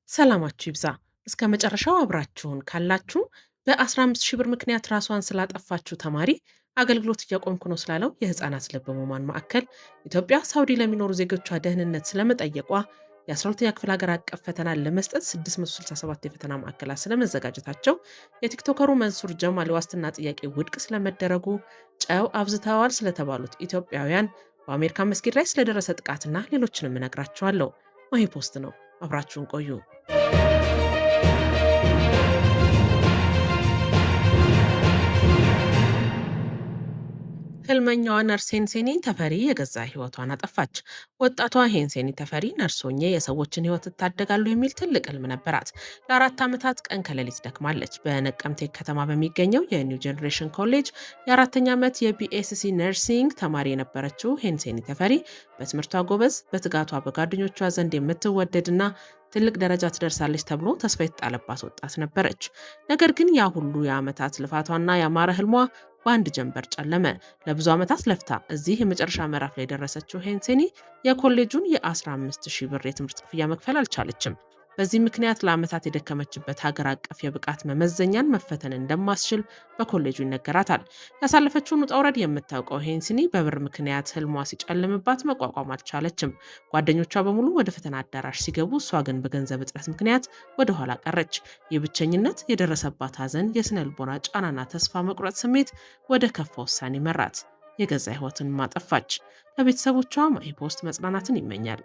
ሰላማችሁ ይብዛ። እስከ መጨረሻው አብራችሁን ካላችሁ በ15 ሺህ ብር ምክንያት ራሷን ስላጠፋችው ተማሪ፣ አገልግሎት እያቆምኩ ነው ስላለው የህፃናት ልብ ህሙማን ማዕከል፣ ኢትዮጵያ ሳውዲ ለሚኖሩ ዜጎቿ ደህንነት ስለመጠየቋ፣ የ12ኛ ክፍል ሀገር አቀፍ ፈተናን ለመስጠት 667 የፈተና ማዕከላት ስለመዘጋጀታቸው፣ የቲክቶከሩ መንሱር ጀማል የዋስትና ጥያቄ ውድቅ ስለመደረጉ፣ ጨው አብዝተዋል ስለተባሉት ኢትዮጵያውያን፣ በአሜሪካ መስጊድ ላይ ስለደረሰ ጥቃትና ሌሎችንም እነግራችኋለሁ። ማሂ ፖስት ነው። አብራችሁን ቆዩ። ህልመኛዋ ነርስ ሄንሴኒ ተፈሪ የገዛ ህይወቷን አጠፋች። ወጣቷ ሄንሴኒ ተፈሪ ነርስ ሆኜ የሰዎችን ህይወት እታደጋለሁ የሚል ትልቅ ህልም ነበራት። ለ4 ዓመታት ቀን ከሌሊት ደክማለች። በነቀምቴ ከተማ በሚገኘው የኒው ጄኔሬሽን ኮሌጅ የ4ኛ ዓመት የ BSc nursing ተማሪ የነበረችው ሄንሴኒ ተፈሪ በትምህርቷ ጎበዝ፣ በትጋቷ በጓደኞቿ ዘንድ የምትወደድና ትልቅ ደረጃ ትደርሳለች ተብሎ ተስፋ የተጣለባት ወጣት ነበረች። ነገር ግን ያ ሁሉ የዓመታት ልፋቷና ያማረ ህልሟ በአንድ ጀንበር ጨለመ። ለብዙ ዓመታት ለፍታ እዚህ የመጨረሻ ምዕራፍ ላይ የደረሰችው ሄንሴኒ የኮሌጁን የ15 ሺህ ብር የትምህርት ክፍያ መክፈል አልቻለችም። በዚህ ምክንያት ለዓመታት የደከመችበት ሀገር አቀፍ የብቃት መመዘኛን መፈተን እንደማስችል በኮሌጁ ይነገራታል። ያሳለፈችውን ውጣ ውረድ የምታውቀው ሄንሲኒ በብር ምክንያት ህልሟ ሲጨልምባት መቋቋም አልቻለችም። ጓደኞቿ በሙሉ ወደ ፈተና አዳራሽ ሲገቡ፣ እሷ ግን በገንዘብ እጥረት ምክንያት ወደ ኋላ ቀረች። የብቸኝነት የደረሰባት ሐዘን፣ የስነ ልቦና ጫናና ተስፋ መቁረጥ ስሜት ወደ ከፋ ውሳኔ መራት። የገዛ ህይወትን ማጠፋች። ለቤተሰቦቿ ማሂ ፖስት መጽናናትን ይመኛል።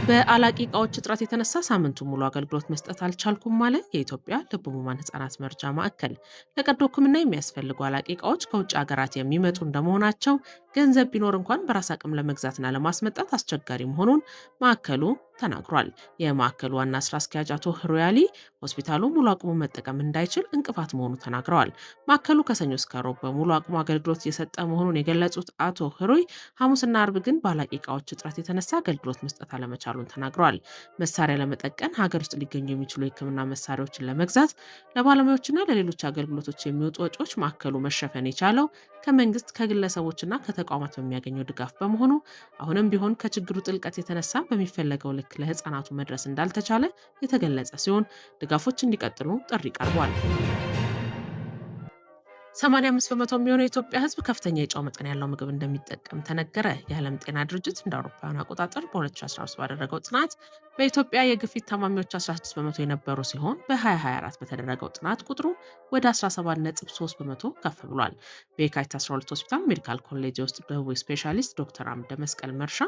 በአላቂ እቃዎች እጥረት የተነሳ ሳምንቱን ሙሉ አገልግሎት መስጠት አልቻልኩም አለ የኢትዮጵያ ልብ ህሙማን ህጻናት መርጃ ማዕከል። ለቀዶ ሕክምና የሚያስፈልጉ አላቂ እቃዎች ከውጭ ሀገራት የሚመጡ እንደመሆናቸው ገንዘብ ቢኖር እንኳን በራስ አቅም ለመግዛትና ለማስመጣት አስቸጋሪ መሆኑን ማዕከሉ ተናግሯል። የማዕከሉ ዋና ስራ አስኪያጅ አቶ ህሩያሊ ሆስፒታሉ ሙሉ አቅሙ መጠቀም እንዳይችል እንቅፋት መሆኑ ተናግረዋል። ማዕከሉ ከሰኞ እስከ ሮብ በሙሉ አቅሙ አገልግሎት እየሰጠ መሆኑን የገለጹት አቶ ህሩይ ሐሙስና አርብ ግን በአላቂ እቃዎች እጥረት የተነሳ አገልግሎት መስጠት አለመቻሉን ተናግረዋል። መሳሪያ ለመጠቀን ሀገር ውስጥ ሊገኙ የሚችሉ የህክምና መሳሪያዎችን ለመግዛት፣ ለባለሙያዎችና ለሌሎች አገልግሎቶች የሚወጡ ወጪዎች ማዕከሉ መሸፈን የቻለው ከመንግስት፣ ከግለሰቦችና ከተቋማት በሚያገኘው ድጋፍ በመሆኑ አሁንም ቢሆን ከችግሩ ጥልቀት የተነሳ በሚፈለገው ልክ ለህፃናቱ መድረስ እንዳልተቻለ የተገለጸ ሲሆን ድጋፎች እንዲቀጥሉ ጥሪ ቀርቧል። 85% የሚሆነው የኢትዮጵያ ህዝብ ከፍተኛ የጨው መጠን ያለው ምግብ እንደሚጠቀም ተነገረ። የዓለም ጤና ድርጅት እንደ አውሮፓውያን አቆጣጠር በ2013 ባደረገው ጥናት በኢትዮጵያ የግፊት ታማሚዎች 16% የነበሩ ሲሆን በ2024 በተደረገው ጥናት ቁጥሩ ወደ 17.3% ከፍ ብሏል። በየካቲት 12 ሆስፒታል ሜዲካል ኮሌጅ የውስጥ ደዌ ስፔሻሊስት ዶክተር አምደ መስቀል መርሻ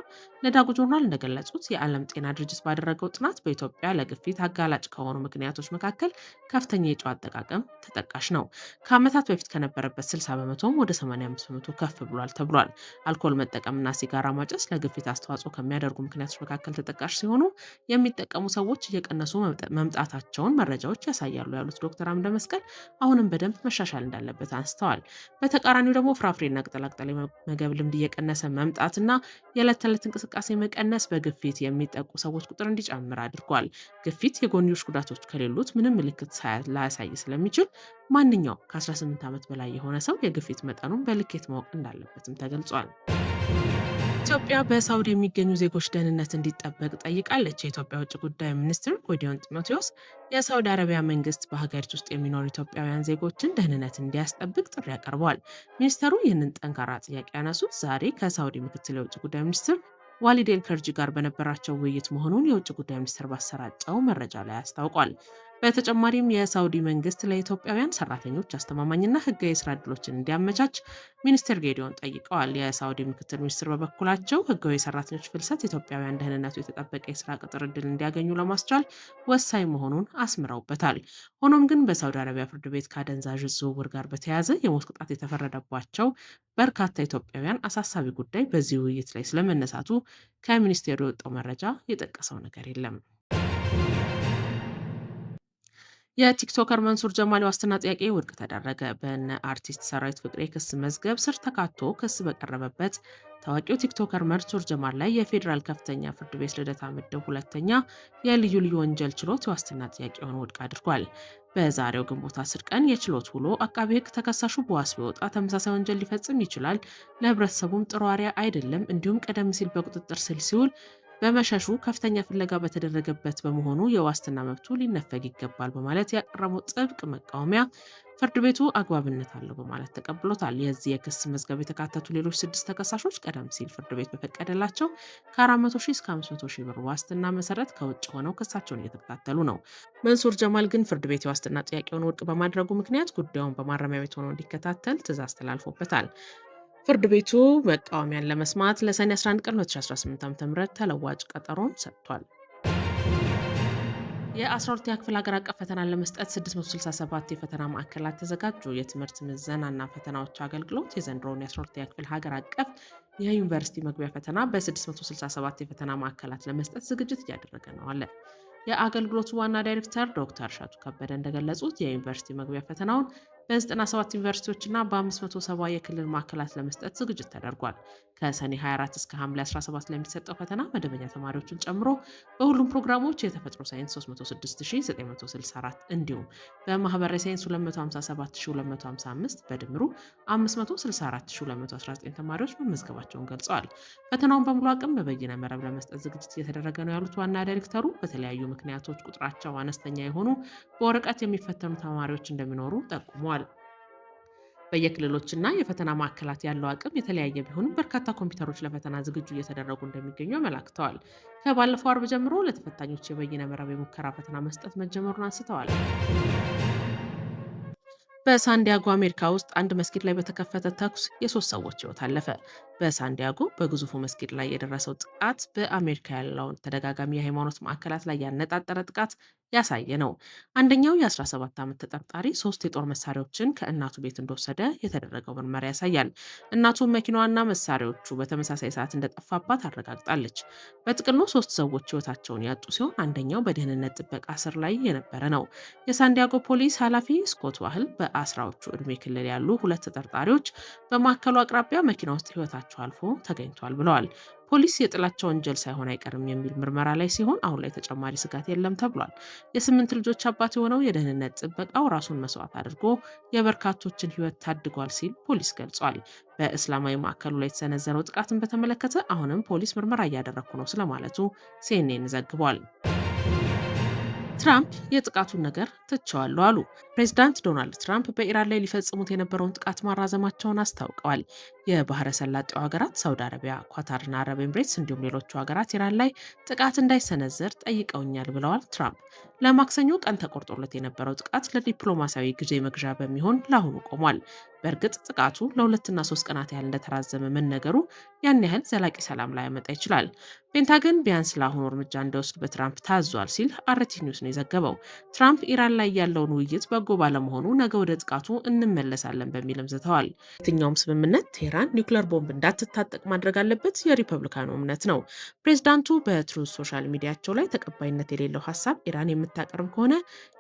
ለዳጉ ጆርናል እንደገለጹት የዓለም ጤና ድርጅት ባደረገው ጥናት በኢትዮጵያ ለግፊት አጋላጭ ከሆኑ ምክንያቶች መካከል ከፍተኛ የጨው አጠቃቀም ተጠቃሽ ነው። ከዓመታት በፊት ከነበረበት 60%ም ወደ 85% ከፍ ብሏል ተብሏል። አልኮል መጠቀምና ሲጋራ ማጨስ ለግፊት አስተዋጽኦ ከሚያደርጉ ምክንያቶች መካከል ተጠቃሽ ሲሆኑ የሚጠቀሙ ሰዎች እየቀነሱ መምጣታቸውን መረጃዎች ያሳያሉ ያሉት ዶክተር አምደ መስቀል አሁንም በደንብ መሻሻል እንዳለበት አንስተዋል። በተቃራኒው ደግሞ ፍራፍሬና ቅጠላቅጠል የመመገብ ልምድ እየቀነሰ መምጣትና የዕለት ተዕለት እንቅስቃሴ መቀነስ በግፊት የሚጠቁ ሰዎች ቁጥር እንዲጨምር አድርጓል። ግፊት የጎንዮሽ ጉዳቶች ከሌሉት ምንም ምልክት ላያሳይ ስለሚችል ማንኛውም ከ18 ዓመት በላይ የሆነ ሰው የግፊት መጠኑን በልኬት ማወቅ እንዳለበትም ተገልጿል። ኢትዮጵያ በሳውዲ የሚገኙ ዜጎች ደህንነት እንዲጠበቅ ጠይቃለች። የኢትዮጵያ ውጭ ጉዳይ ሚኒስትር ጌዲዮን ጢሞቴዎስ የሳውዲ አረቢያ መንግስት በሀገሪቱ ውስጥ የሚኖሩ ኢትዮጵያውያን ዜጎችን ደህንነት እንዲያስጠብቅ ጥሪ አቅርበዋል። ሚኒስተሩ ይህንን ጠንካራ ጥያቄ ያነሱት ዛሬ ከሳውዲ ምክትል የውጭ ጉዳይ ሚኒስትር ዋሊድ ኤልከርጂ ጋር በነበራቸው ውይይት መሆኑን የውጭ ጉዳይ ሚኒስትር ባሰራጨው መረጃ ላይ አስታውቋል። በተጨማሪም የሳውዲ መንግስት ለኢትዮጵያውያን ሰራተኞች አስተማማኝና ህጋዊ የስራ ዕድሎችን እንዲያመቻች ሚኒስትር ጌዲዮን ጠይቀዋል። የሳውዲ ምክትል ሚኒስትር በበኩላቸው ህጋዊ የሰራተኞች ፍልሰት ኢትዮጵያውያን ደህንነቱ የተጠበቀ የስራ ቅጥር ዕድል እንዲያገኙ ለማስቻል ወሳኝ መሆኑን አስምረውበታል። ሆኖም ግን በሳውዲ አረቢያ ፍርድ ቤት ከአደንዛዥ ዝውውር ጋር በተያያዘ የሞት ቅጣት የተፈረደባቸው በርካታ ኢትዮጵያውያን አሳሳቢ ጉዳይ በዚህ ውይይት ላይ ስለመነሳቱ ከሚኒስቴሩ የወጣው መረጃ የጠቀሰው ነገር የለም። የቲክቶከር መንሱር ጀማል የዋስትና ጥያቄ ውድቅ ተደረገ። በእነ አርቲስት ሰራዊት ፍቅሬ ክስ መዝገብ ስር ተካቶ ክስ በቀረበበት ታዋቂው ቲክቶከር መንሱር ጀማል ላይ የፌዴራል ከፍተኛ ፍርድ ቤት ልደታ ምድብ ሁለተኛ የልዩ ልዩ ወንጀል ችሎት የዋስትና ጥያቄውን ውድቅ አድርጓል። በዛሬው ግንቦት 10 ቀን የችሎት ውሎ አቃቤ ሕግ ተከሳሹ በዋስ ቢወጣ ተመሳሳይ ወንጀል ሊፈጽም ይችላል፣ ለህብረተሰቡም ጥሩ አርአያ አይደለም፣ እንዲሁም ቀደም ሲል በቁጥጥር ስር ሲውል በመሸሹ ከፍተኛ ፍለጋ በተደረገበት በመሆኑ የዋስትና መብቱ ሊነፈግ ይገባል በማለት ያቀረበው ጥብቅ መቃወሚያ ፍርድ ቤቱ አግባብነት አለው በማለት ተቀብሎታል። የዚህ የክስ መዝገብ የተካተቱ ሌሎች 6 ተከሳሾች ቀደም ሲል ፍርድ ቤት በፈቀደላቸው ከ400 ሺህ እስከ 500 ሺህ ብር ዋስትና መሰረት ከውጭ ሆነው ክሳቸውን እየተከታተሉ ነው። መንሱር ጀማል ግን ፍርድ ቤት የዋስትና ጥያቄውን ውድቅ በማድረጉ ምክንያት ጉዳዩን በማረሚያ ቤት ሆኖ እንዲከታተል ትዕዛዝ ተላልፎበታል። ፍርድ ቤቱ መቃወሚያን ለመስማት ለሰኔ 11 ቀን 2018 ዓ.ም ተለዋጭ ቀጠሮን ሰጥቷል። የ12ኛ ክፍል ሀገር አቀፍ ፈተናን ለመስጠት 667 የፈተና ማዕከላት ተዘጋጁ። የትምህርት ምዘናና ፈተናዎች አገልግሎት የዘንድሮውን የ12ኛ ክፍል ሀገር አቀፍ የዩኒቨርሲቲ መግቢያ ፈተና በ667 የፈተና ማዕከላት ለመስጠት ዝግጅት እያደረገ ነው አለ። የአገልግሎቱ ዋና ዳይሬክተር ዶክተር እሸቱ ከበደ እንደገለጹት የዩኒቨርሲቲ መግቢያ ፈተናውን በ97 ዩኒቨርሲቲዎችና በ570 የክልል ማዕከላት ለመስጠት ዝግጅት ተደርጓል። ከሰኔ 24 እስከ ሐምሌ 17 ለሚሰጠው ፈተና መደበኛ ተማሪዎችን ጨምሮ በሁሉም ፕሮግራሞች የተፈጥሮ ሳይንስ 306964 እንዲሁም በማህበራዊ ሳይንስ 257255 በድምሩ 564219 ተማሪዎች መመዝገባቸውን ገልጸዋል። ፈተናውን በሙሉ አቅም በበይነ መረብ ለመስጠት ዝግጅት እየተደረገ ነው ያሉት ዋና ዳይሬክተሩ በተለያዩ ምክንያቶች ቁጥራቸው አነስተኛ የሆኑ በወረቀት የሚፈተኑ ተማሪዎች እንደሚኖሩ ጠቁመዋል። በየክልሎችና የፈተና ማዕከላት ያለው አቅም የተለያየ ቢሆንም በርካታ ኮምፒውተሮች ለፈተና ዝግጁ እየተደረጉ እንደሚገኙ አመላክተዋል። ከባለፈው አርብ ጀምሮ ለተፈታኞች የበይነ መረብ የሙከራ ፈተና መስጠት መጀመሩን አንስተዋል። በሳንዲያጎ አሜሪካ ውስጥ አንድ መስጊድ ላይ በተከፈተ ተኩስ የ3 ሰዎች ሕይወት አለፈ። በሳንዲያጎ በግዙፉ መስጊድ ላይ የደረሰው ጥቃት በአሜሪካ ያለውን ተደጋጋሚ የሃይማኖት ማዕከላት ላይ ያነጣጠረ ጥቃት ያሳየ ነው። አንደኛው የ17 ዓመት ተጠርጣሪ 3 የጦር መሳሪያዎችን ከእናቱ ቤት እንደወሰደ የተደረገው ምርመራ ያሳያል። እናቱ መኪናዋና መሳሪያዎቹ በተመሳሳይ ሰዓት እንደጠፋባት አረጋግጣለች። በጥቅሉ 3 ሰዎች ሕይወታቸውን ያጡ ሲሆን አንደኛው በደህንነት ጥበቃ ስር ላይ የነበረ ነው። የሳንዲያጎ ፖሊስ ኃላፊ ስኮት ዋህል በ10ዎቹ ዕድሜ ክልል ያሉ 2 ተጠርጣሪዎች በማዕከሉ አቅራቢያ መኪና ውስጥ ሕይወታቸው አልፎ ተገኝቷል ብለዋል። ፖሊስ የጥላቻ ወንጀል ሳይሆን አይቀርም የሚል ምርመራ ላይ ሲሆን አሁን ላይ ተጨማሪ ስጋት የለም ተብሏል። የ8 ልጆች አባት የሆነው የደህንነት ጥበቃው ራሱን መስዋዕት አድርጎ የበርካቶችን ሕይወት ታድጓል ሲል ፖሊስ ገልጿል። በእስላማዊ ማዕከሉ ላይ የተሰነዘረው ጥቃትን በተመለከተ አሁንም ፖሊስ ምርመራ እያደረኩ ነው ስለማለቱ ሲኤንኤን ዘግቧል። ትራምፕ የጥቃቱን ነገር ትቸዋለሁ አሉ። ፕሬዚዳንት ዶናልድ ትራምፕ በኢራን ላይ ሊፈጽሙት የነበረውን ጥቃት ማራዘማቸውን አስታውቀዋል። የባህረ ሰላጤው ሀገራት ሳውዲ አረቢያ፣ ኳታርና አረብ ኤምሬትስ እንዲሁም ሌሎቹ ሀገራት ኢራን ላይ ጥቃት እንዳይሰነዝር ጠይቀውኛል ብለዋል ትራምፕ። ለማክሰኞ ቀን ተቆርጦለት የነበረው ጥቃት ለዲፕሎማሲያዊ ጊዜ መግዣ በሚሆን ለአሁኑ ቆሟል። በእርግጥ ጥቃቱ ለ2 እና 3 ቀናት ያህል እንደተራዘመ መነገሩ ያን ያህል ዘላቂ ሰላም ላያመጣ ይችላል። ፔንታገን ቢያንስ ለአሁኑ እርምጃ እንዲወስድ በትራምፕ ታዟል ሲል አርቲ ኒውስ ነው የዘገበው። ትራምፕ ኢራን ላይ ያለውን ውይይት በጎ ባለመሆኑ ነገ ወደ ጥቃቱ እንመለሳለን በሚልም ዝተዋል። የትኛውም ስምምነት ቴህራን ኒውክለር ቦምብ እንዳትታጠቅ ማድረግ አለበት የሪፐብሊካኑ እምነት ነው። ፕሬዚዳንቱ በትሩዝ ሶሻል ሚዲያቸው ላይ ተቀባይነት የሌለው ሀሳብ ኢራን የምታቀርብ ከሆነ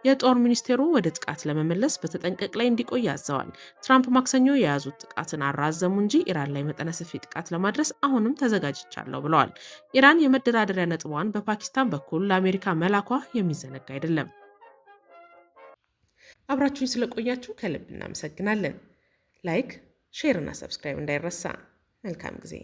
የጦር ሚኒስቴሩ ወደ ጥቃት ለመመለስ በተጠንቀቅ ላይ እንዲቆይ አዘዋል። ትራምፕ ማክሰኞ የያዙት ጥቃትን አራዘሙ እንጂ ኢራን ላይ መጠነ ሰፊ ጥቃት ለማድረስ አሁንም ተዘጋጅቻለሁ ብለዋል። ኢራን የመደራደሪያ ነጥቧን በፓኪስታን በኩል ለአሜሪካ መላኳ የሚዘነጋ አይደለም። አብራችሁኝ ስለቆያችሁ ከልብ እናመሰግናለን። Like፣ share እና subscribe እንዳይረሳ። መልካም ጊዜ።